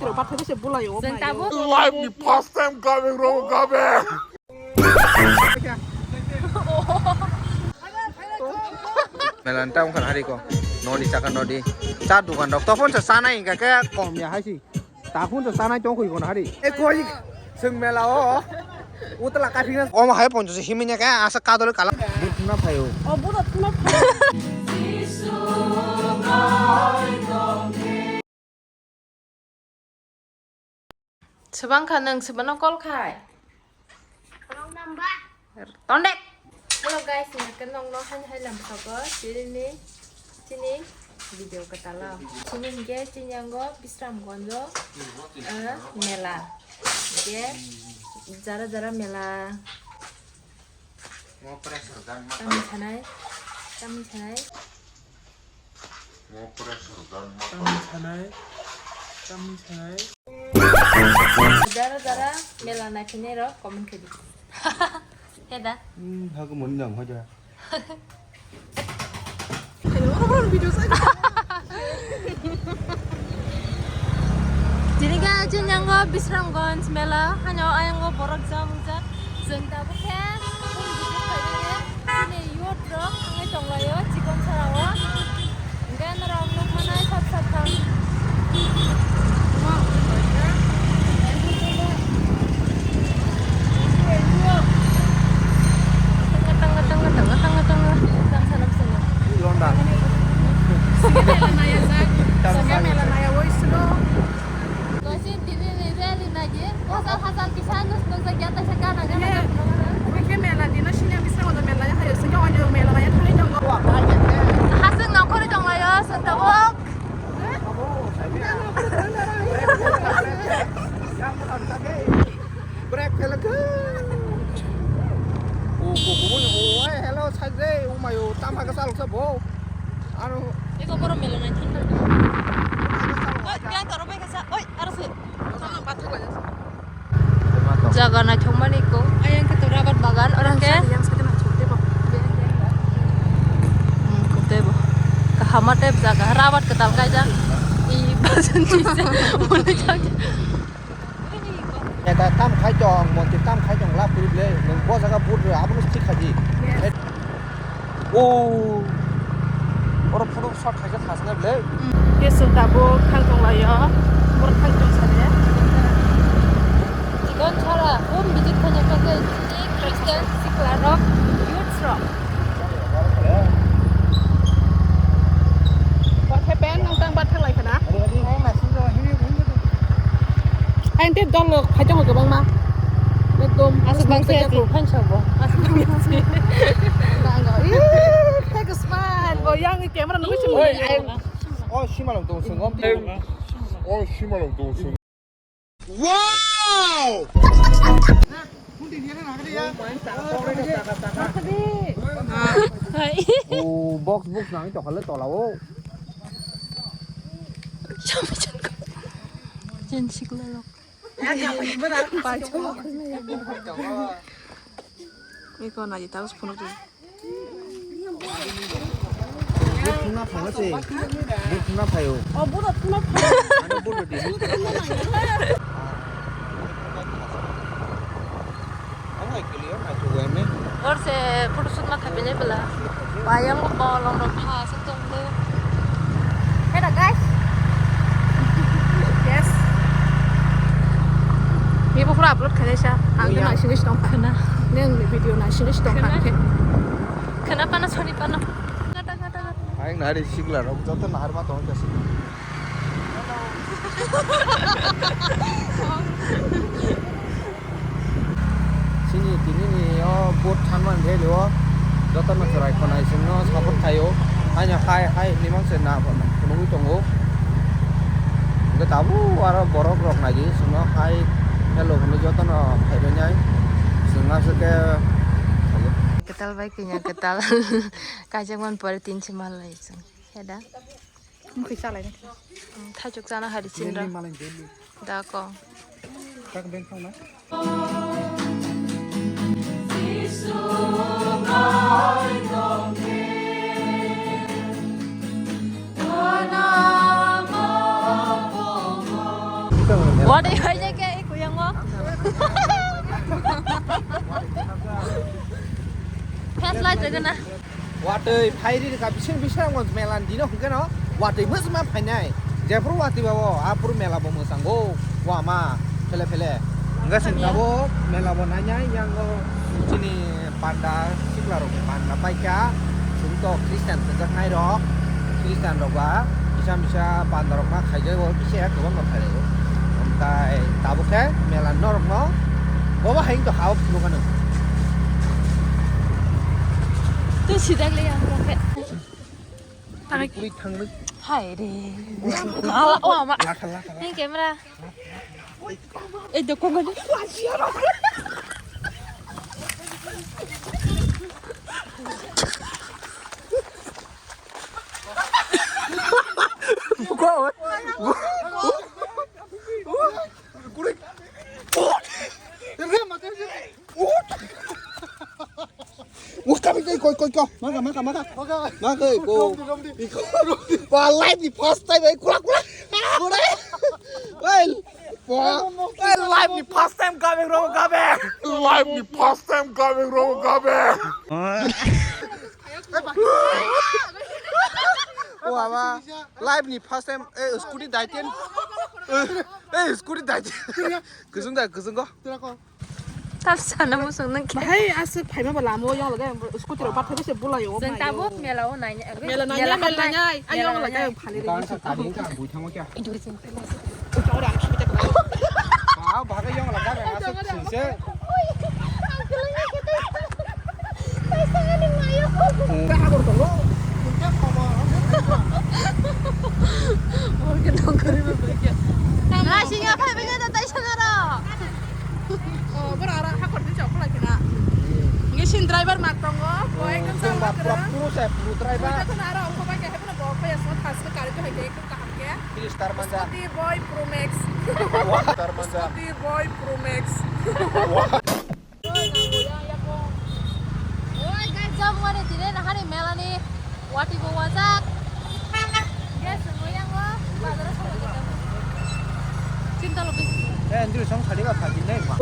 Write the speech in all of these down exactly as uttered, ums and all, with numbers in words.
Rok bathai se bulayo. Chwng tabuk. Life ni first time coming wrong coming. Melan ta wngkha hari ko. Nodi chaka nodi. Cha dukan rok. Topon sa sanai hingka ke kom ya hai si. Takun to sanai tong koi kono hari. E koi seng mela o. Utla ka thina. Om hai ponjo se himine ka asa kadole kala. Butna phayo. O buda tuna phayo. Sebang kha nang sebano call khai. Wrong number. Tondek. Hello guys, ini ke nong no han hai lam sabo. Chini ni chini video katala. Chini hingke chini ango Bisramgonjo, eh, mela. Hingke jara jara mela. Mo pressure dan ma. Tami sanai, tami sanai. Mo pressure dan ma. Tami sanai, tami sanai. Jara jara mela naikhinai rok comment khaidi. Heda. Hmm, hago moni nang hoja. Video sai. Chini ga chini ango Bisramganj mela, hano ayango borok jam ja. Chwng tabuk khe phone visit khainai chini youth rok thangwi tonglaio chikon sarao. Hingke norok nukmanai sat sat thang. Tanga, tanga, tanga, tanga, tanga, tanga. Sam sanam sanam. Londa. Sike mela naya jak. Sike mela naya woi suno. Kosi dini ni rally nagi. Hajar hajar kisa nus nus jak ya taisa gana gana. Oke mela dino sini bisa wajah mela ya hayo sini wajah mela ya thani dong. Hasing nongkhorwi tonglayo, sing tabuk. Brake fail khe. O, o, o, o, oi, hello, side re, o mayo, tam ha ka salok sa bo. Aro. Eko boro melo nai thang. Oi, biang toro bai kasa. Oi, aro se. Jaga naithokmani kok. Ayang khe to rabar bagan, oro khe. Yang side naithok tebo. Hmm, kotebo. Kahama tep jaga, rabar kwtal kaijak. I basan tisa. Mone jaga. Eta tam khai tong, montir tam khai tong, lap kuri ble. Nung bo jaga but re, abono thik khaji. Yes. O, oro photo shot khaisa thasna ble. Kesu tabuk thang tong laio, borok thang tong sade. Chikon chara, home visit khaina khe chini Christian sikla rok, youths rok. What happened? Nang tang bat thang lai khana? Ang te dol phai tong kwbangma. Ekdom aswk bang se aswk phan sabo. Aswk bang se. Thank you smile. Bo yang camera nungwi simi. Oi, ai. Oh, simalok dong sung. Oh, simalok dong sung. Wow! Oh, box box nang to khale tola o. Jen sikla lok. Iko na jita us phunuk di. Buk thungna phaio se. Buk thungna phaio. O, buro thungna phaio. Ano buro di. Or se photoshoot ma khaipinai bwla. Bayang bolong rok tha aswk tong. Heda guys. Yes. Ni bukhura upload khainai sa. Ang naisingwi tong kha. Khna. Neng video naisingwi tong kha. Khna. Khna pano soni pano. Ngata ngata ngata. Ang nari sikla rok joto nahar ma tong kasi. Chini tini ni o boat thanmani rally o jotono chwrai khwnai chwngno support khaio. Haino hai hai hinwi mangse na phunugwi tongo. Hwnkhe tabuk aro borok rok naidi chwngno hai hello hwnwi jotono phaibainai chwng aswk khe. Kwtal bai kanya kwtal kaijakmani pore tinsi mal lai chwng heda. Wngkhe chalai. Thaichuk chana hari chinra. Daily malai daily. Da kong. Kak beng thangna. Bwtang Watwi phaijak khe, kuyang o. Fans lai jagana. Watwi phairi rika bising bising melan dino hwnkhe no watwi mosma phainai. Jephuru watwi babo, aphuru mela bo mwsango, wama, phele phele. Hwnkhe chwng tabuk mela bo nainai, yango chini panda sikla rok panda paikha, chwng to Christian thwngjaknai rok, Christian rok ba kisa misa panda rok ma khaijago, kisa kwbang rok khaijago. Omtai tabuk khe mela norok no bobo hai to hao phunukano. Tu sidak le yang rok khe. Puri thangwi. Hai re. Ala o ama. Lakha lakha. Ni camera. Ei, do kong ni. Uta bi koi koi koi. Maka maka maka. Maka koi ko. Iko. Wah, live ni first time ai kula kula. Kula. Wah. Wah, live ni first time gabe ro gabe. Live ni first time gabe ro gabe. Wah, wah. Live ni first time eh scooty daiten. Eh scooty daiten. Kusung da kusung ko. Tap sana musung nang khe. Bahai aswk phaima bo lama o yang lagai scooty rok bathai se bulai o. Chwng tabuk mela o nai. Mela nai mela nai. Ayang lagai phali. Kan sa tadi kan bui thango kya? Iduri chwng. Ora ang khibita. Ba ba ga yang lagai aswk singse. Kaisa ani mayo. Ka habor tongo. Orke dong kari ba kya? Ngai singa phai bega da tai sana ro. Oh, bora ara hakor din chok pula kena. Nge sin driver mat tongo. Bo ekdom chok pura pura se pura driver. Ko na ara ongko ba ke hepna bo ko ya so thas ke kari to hai ke ekdom kaham ke. Three star manja. Scooty boy Pro Max. Wah, star manja. Scooty boy Pro Max. Wah. Oi, guys, jam wani dire nahari melani wati bo wajak. Yes, moyang o bazar o sama kita. Cinta lebih. Eh, anjir song sari ba pagi nai ma.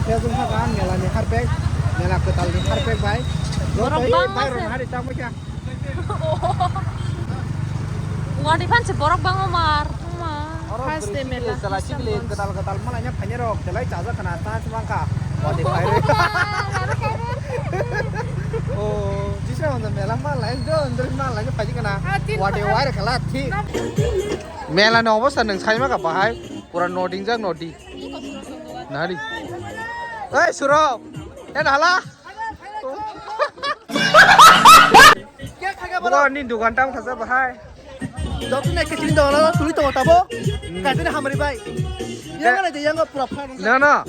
Ya, song sa kan melani harpek, mela ketal ni harpek bai. Borok bang bai ron hari tamu kya. Wadi phan se borok bang omar. First day mela. Chala chikle ketal ketal malanya phanya rok telai chaja khana ta chuma ka. Wadi phai. Oh, jisa on mela malai do ndri malai phai kana. Wadi wire kala thi. Mela no obosta nang sai ma ka bahai. Pura noding jak nodi. Nari. Hey, Suro. Hey, hala. Bukan ni dukan tam khasa bahai. Doktor ni kecil dong lo, tuli tong tabo. Kacini hamri bai. Yang ada yang pura pura. No, no.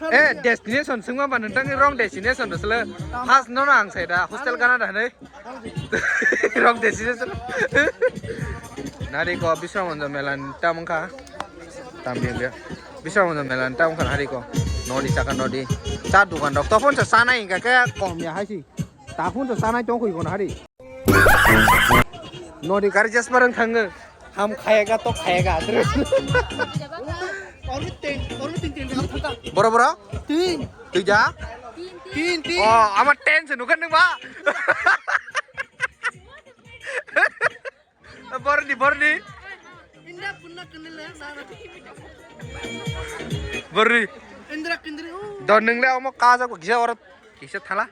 Eh, destination sungma ba nang wrong destination dosle. First no ang sai da hostel kana da nei. Wrong destination. Nari ko Biswa Manjo melan tam kha. Tam biang biang. Biswa Manjo melan tam kha hari ko. Nodi saka nodi. Cha dukan rok to phone sa sanai ka ke kom ya hai si. Ta phone sa sanai tong khui ko hari. Nodi kari jas parang thang. Ham khayega to khayega. Boro boro. Tin. Tuja. Tin tin. Oh, ama ten se nukan nang ba. Borni, borni. Indra punna kenil ya sana. Borni. Indra kendri. Don nang le omo kaja ko kisa oro kisa thala.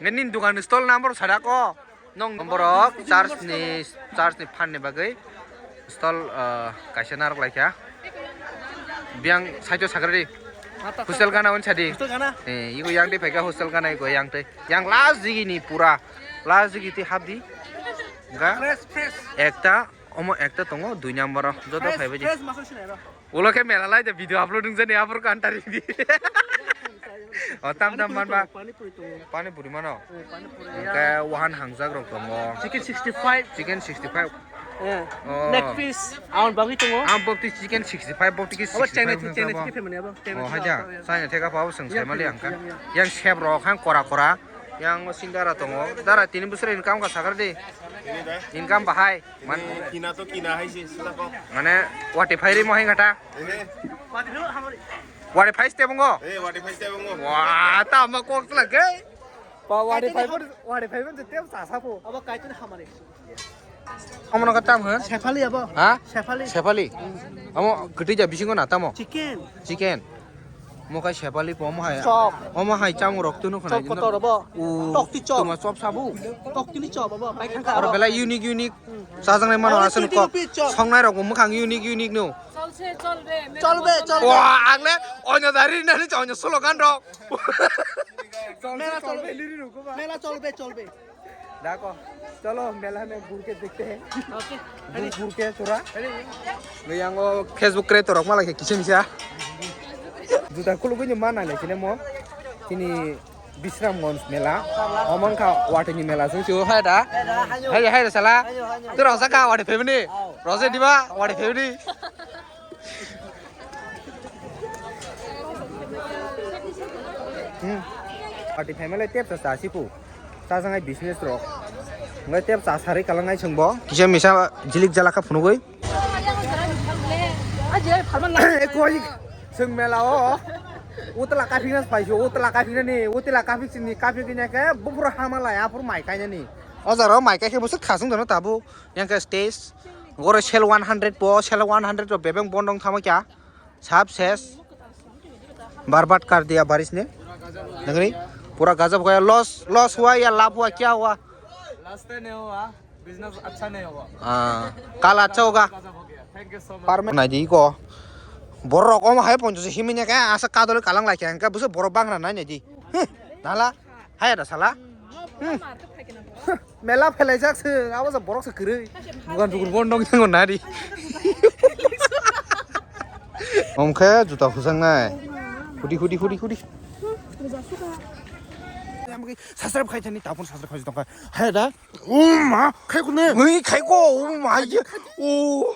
Ngenin dukan stall number sada ko. Nong number rok charge ni charge ni phan ni bagwi stall kaisa narok laikha. Biang saito sagrari. Hostel gana on sadi. Hostel gana. Eh, igo yang de phaika hostel gana igo yang te. Yang last digi ni pura. Last digi ti hapdi. Ga. Fresh, fresh. Ekta, omo ekta tongo, dui number o. Joto phaibai di. Fresh masuk sini, bro. Ulo khe mela lai de video upload wng jani, abor kan tari di. O, tam tam man ba. Pani puri tongo. Pani puri mano. Eh, pani puri. Engke wahan hangjak rok tongo. Chicken sixty five. Chicken sixty five. Eh. Oh. Leg piece. Aun bagwi tongo. Am bopti chicken sixty five, bopti ke sixty five. China thik, China thik phe mani abo. Oh, haja. China thik apa abo seng sai mali angka. Yang, yang. Yang chef rok hang kora kora. Yang sing dara tongo. Dara tini bosor income ka sakar di. Income bahai. Man- Kina to kina hai si, sila ko. Mane, wati phairi mo hinga ta? Eh. Wati phai ste bungo? Eh, wati phai ste bungo. Wa, ta ma kok la ge. Pa wati phai bo, wati phai bo te sa sa po. Abo kaitor hamari. Amo no katam ha? Sefali abo. Ha? Sefali. Sefali. Amo kiti ja bisingo na tamo? Chicken. Chicken. Mo kai sefali po mo hai. Chop. Omo hai chang rok tunu khana. Chop kotor abo. Tokti chop. Tuma chop sabu. Tokti ni chop abo. Bai khangka. Oro belai unique unique. Sajang nai mano aswk kok. Songnai rok mukhang unique unique no. Cholse, cholbe, cholbe, cholbe. Wa, agle, onyo dari nani onyo slogan rok. Mela cholbe. Mela cholbe, cholbe. Dako. Cholo, mela mein ghur ke dekhte hain. Okay. Ghur ke thora. Ready? Yango Facebook creator rok mala ke kisa misa. Juta khulugwi ni mana le kine mo. Kini Bisramganj mela, omo wngkha watini mela, chwng chwng hai da? Hai, hai da sala. Twi rok saka wati family. Rok se diba wati family. Hmm. Wati family tep sa sa sipu. Sa sangai business rok. Ngai tep sa sari kalangai chwngbo. Kisa misa jilik jala kha phunugwi. Koi, chwng mela o. Utla kaphikna phai si, utla kaphikna ni, utla kaphik sini kaphik ni ke bufur hama lai, aphur mai kaina ni. O jaro mai kai khe busuk khasung dono tabu. Yang ke stage. Gore sel one hundred po, sel one hundred po bebeng bondong thama kya. Sab ses. Barbat kar diya baris ne. Nagri. Pura gajab gaya, loss, loss hua ya labh hua, kya hua? Last ne hua. Business acha nahi hoga. Ah, kal acha hoga. Gajab ho gaya. Thank you so much. Permanent nai di ko. Borok om hai ponjo se himine ka asa kadole kalang lai kya ka buso borok bangra nai nai di. Huh, nala. Hai da sala. Hmm. Mela phelai jak se abo se borok se kwrwi. Bukan bukur bon dong thango nari. Om khe juta husang nai. Hudi hudi hudi hudi. Subscribe khai thani tapon subscribe khai tongkha. Hai da. O ma, khai kune. Mui khai ko, o ma, ye. O.